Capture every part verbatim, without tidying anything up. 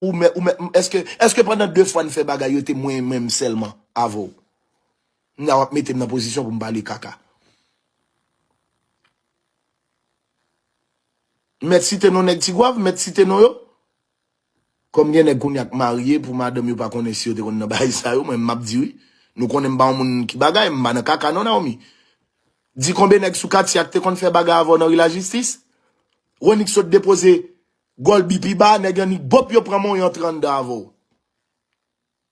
Ou mè, ou mè, èske, èske pandan de fwa n fè bagay yo te mwen menm sèlman avè w? N a w ap mete m nan pozisyon pou m pale kaka. Mèt site non nèg Tigwav, mèt site non yo. Kòm gen nèg kounye a k marye pou madanm yo pa konnen si yo te konn nan bagay sa yo, mwen m ap di wi. Nou konnen m pa yon moun ki bagay, m pa nan kaka non Naomi. Di konbyen nèg sou katye a k te konn fè bagay avè w nan ri lajistis? Ronik sot depoze gòl bi pi ba, nèg Annik bòp yo pran men w yo antre anndan avè w.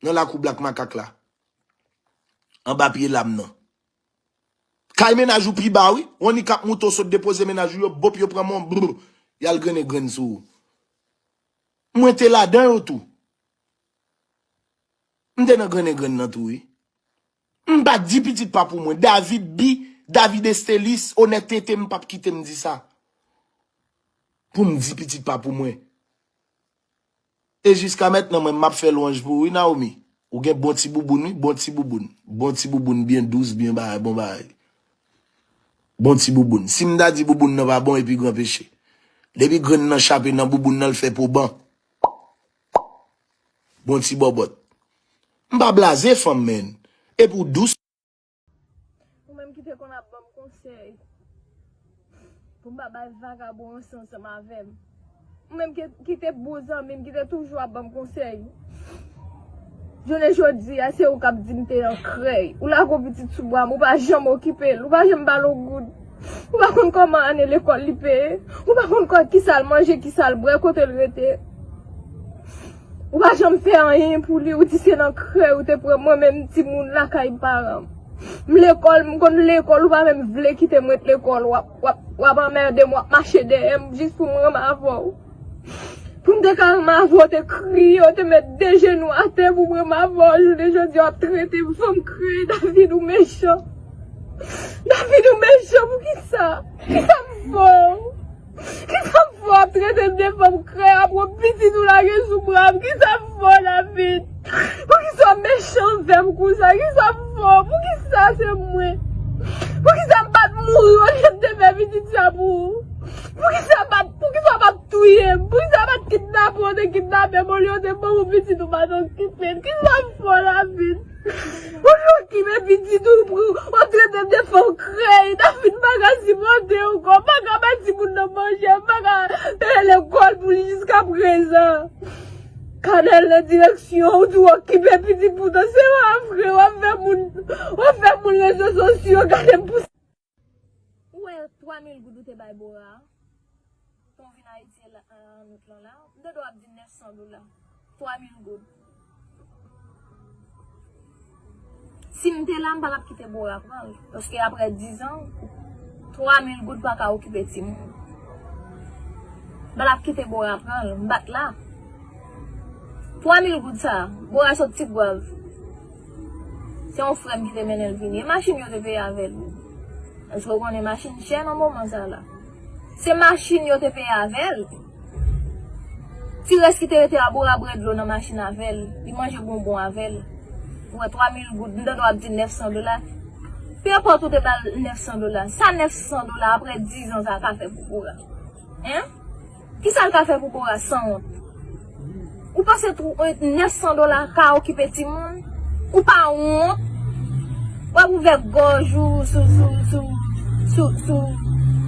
Nan lakou Black Makak la. Anba pye lam nan. Kay mennaj ou pi ba wi. Ronik ap moute w sot depoze mennaj ou yo, bòp yo pran men w, brr, y al grennen grenn sou ou. Mwen te ladan yo tou. M te nan grennen grenn nan tou wi. M pa di pitit pa pou mwen. David bi, David Estelis, onètete m p ap kite m di sa. Pou m di pitit pa pou mwen. E jiska mentnan mwen m ap fè lwanj pou ou wi Naomi. Ou gen bon ti bouboun wi, bon ti bouboun. Bon ti bouboun byen dous, byen bagay, bon bagay. Bon ti bouboun. Si m ta di bouboun nan pa bon epi gran peche. Depi grenn nan chape nan bouboun nan l fè po ban. Bon ti bòbòt. M pa blaze fanm menn. Epi w dous. Ou menm ki te konn ap ban m konsèy pou m pa bay vagabon ranse ansanm avè m. Ou menm ki, ki te bon zanmi m, ki te toujou ap ban m konsèy. Jounen jodi a, se ou k ap di m te nan krèy. Ou lage yon pitit sou bra m, ou pa janm okipe l, ou pa janm ba l yon goud. Ou pa konn kòman ane lekòl li peye. Ou pa konn kisa l manje, kisa l bwè, kote l rete. Ou pa janm fè anyen pou li, ou di se nan krèy ou te pran mwen menm timoun lakay paran m. M lekòl, m konn lekòl, ou pa menm vle kite m ret lekòl, w ap, w ap, w ap anmède m, w ap mache dèyè m jis pou m renmen avè w. Pou m te ka renmen avè w, te kriye, w te met de jenou atè pou m renmen avè w, jounen jodi a w ap trete m fanm krèy, David ou mechan. David ou mechan, poukisa? Kisa m fè w? Kisa m fè w ap trete m de fanm krèy, ap pran pitit ou lage sou bra m? Kisa m fè w, David? Poukisa w mechan anvè m konsa? Kisa m fè w? Poukisa se mwen? Poukisa m pa t mouri olye m te fè pitit sa pou ou? Poukisa pa t, poukisa w pa t touye m? Poukisa w pa t kidnape w te kidnape m olye w te ban m pitit ou pa t okipe l? Kisa m fè w, David? Ou okipe pitit ou, w ap trete m de fanm krèy. David m pa ka sipòte ankò. M pa ka bay timoun nan manje. M pa ka peye lekòl pou li jiska prezan. Kanèl nan direksyon, ou di w okipe pitit, poutan se pa vre. W ap fè moun, w ap fè moun rezo sosyo gade m pou Ou wè twa mil goud ou te bay Bora a? Tan w vin Ayiti an out lan la, m tande w ap di nèf san dola. Twa mil goud. Si m te la, m pa t ap kite Bora pran l. Paske apre dizan, twa mil goud pa ka okipe timoun. M pa t ap kite Bora pran l. M pa t la. Twa mil goud sa, Bora sot Tigwav. Se yon frè m ki te mennen l vini. E machin yo te peye avè l. Èske w konnen machin chè nan moman sa la? Se machin yo te peye avè l. Ti rès ki te rete a, Bora bwè dlo nan machin avè l. Li manje bonbon avè l. Ou wè twa mil goud, m tande w ap di nèf san dola. Pe enpòt ou te ba l nèf san dola. Sa nèf san dola apre dizan sa ka fè pou Bora? Hein? Kisa l ka fè pou Bora sanwont? Ou panse tou, eh, nèf san dola ka okipe timoun? Ou pa wont? W ap ouvè gòj ou sou, sou, sou, sou, sou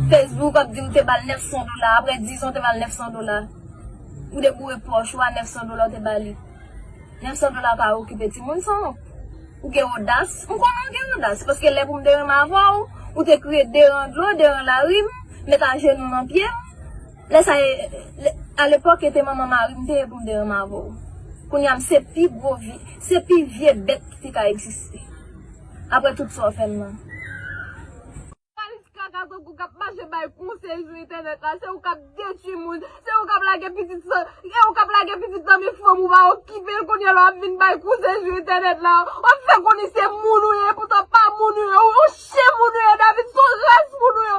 Facebook, w ap di w te ba l nèf san dola, apre dizan w te ba l nèf san dola. Ou deboure pòch ou a nèf san dola w te ba li. Nèf san dola ka okipe timoun sanwont. Ou gen odas? M konnen w gen odas, paske lè pou m te renmen avè w, ou te kriye deran dlo, deran larim, met ajenou nan pye m. Lè sa, e, lè, alepòk, e te manman mari m te ye pou m te renmen avè w. Kounye a, m se pi gwo vye, se pi vye bèt ki te ka egziste. Apre tout sa w fè m nan. Jounalist kaka tankou k ap mache bay konsèy sou entènèt la, se ou k ap detwi moun, se ou k ap lage pitit san, e ou k ap lage pitit nan men fanm ou pa okipe l, kounye a la w ap vin bay konsèy sou entènèt la, w ap fè konnen se moun ou ye, poutan pa moun ou ye, ou chen moun ou ye, David, se yon ras moun ou ye,